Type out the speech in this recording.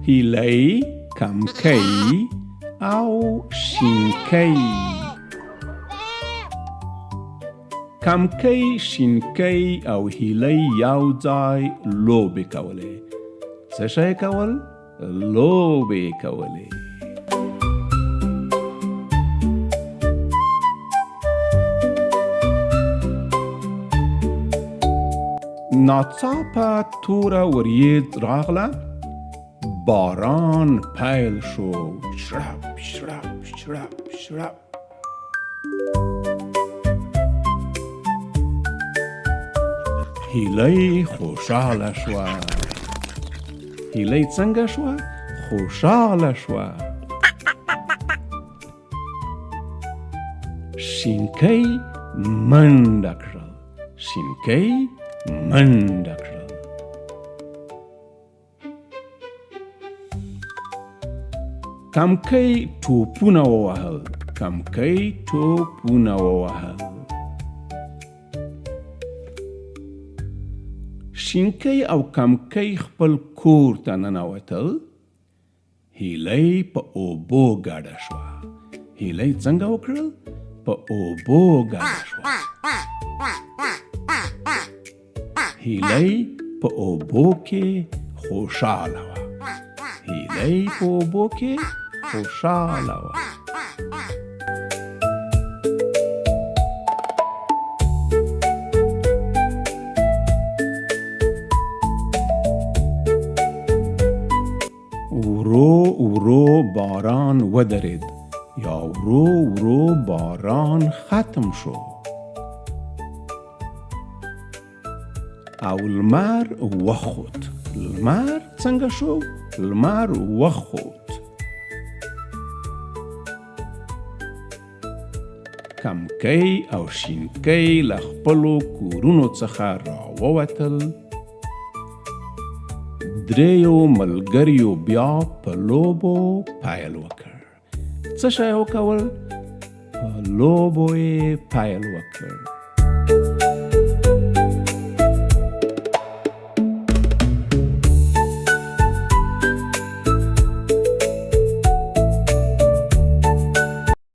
هیلۍ، کمکۍ او شینکۍ. کمکۍ، شینکۍ او هیلۍ یو ځای لوبې کولې. څه شی کول؟ لوبې کولې. ناڅاپه توره وریځ راغله، باران پیل شو، شړپ شړپ شړپ شړپ. هیلۍ خوشحاله شوه. هیلۍ څنګه شوه؟ خوشحاله شوه. شینکۍ منډه کړل. شینکۍ منډه کړل. کمکۍ ټوپونه ووهل. کمکۍ ټوپونه ووهل. شینکۍ او کمکۍ خپل کور ته ننوتل. هیلۍ په اوبو ګډه شوه. هیلۍ څنګه وکړل؟ په اوبو ګډه شوه. هیلۍ په اوبو کې خوشاله وه. هیلۍ په اوبو کې خوشاله وه. ورو ورو باران ودرید یا ورو ورو باران ختم شو او لمر وخوت. لمر څنګه شو؟ لمر وخوت. کمکۍ او شینکۍ له خپلو کورونو څخه راووتل. درېیو ملګریو بیا په لوبو پیل وکړ. څه شی وکول؟ په لوبو یې پیل وکړ.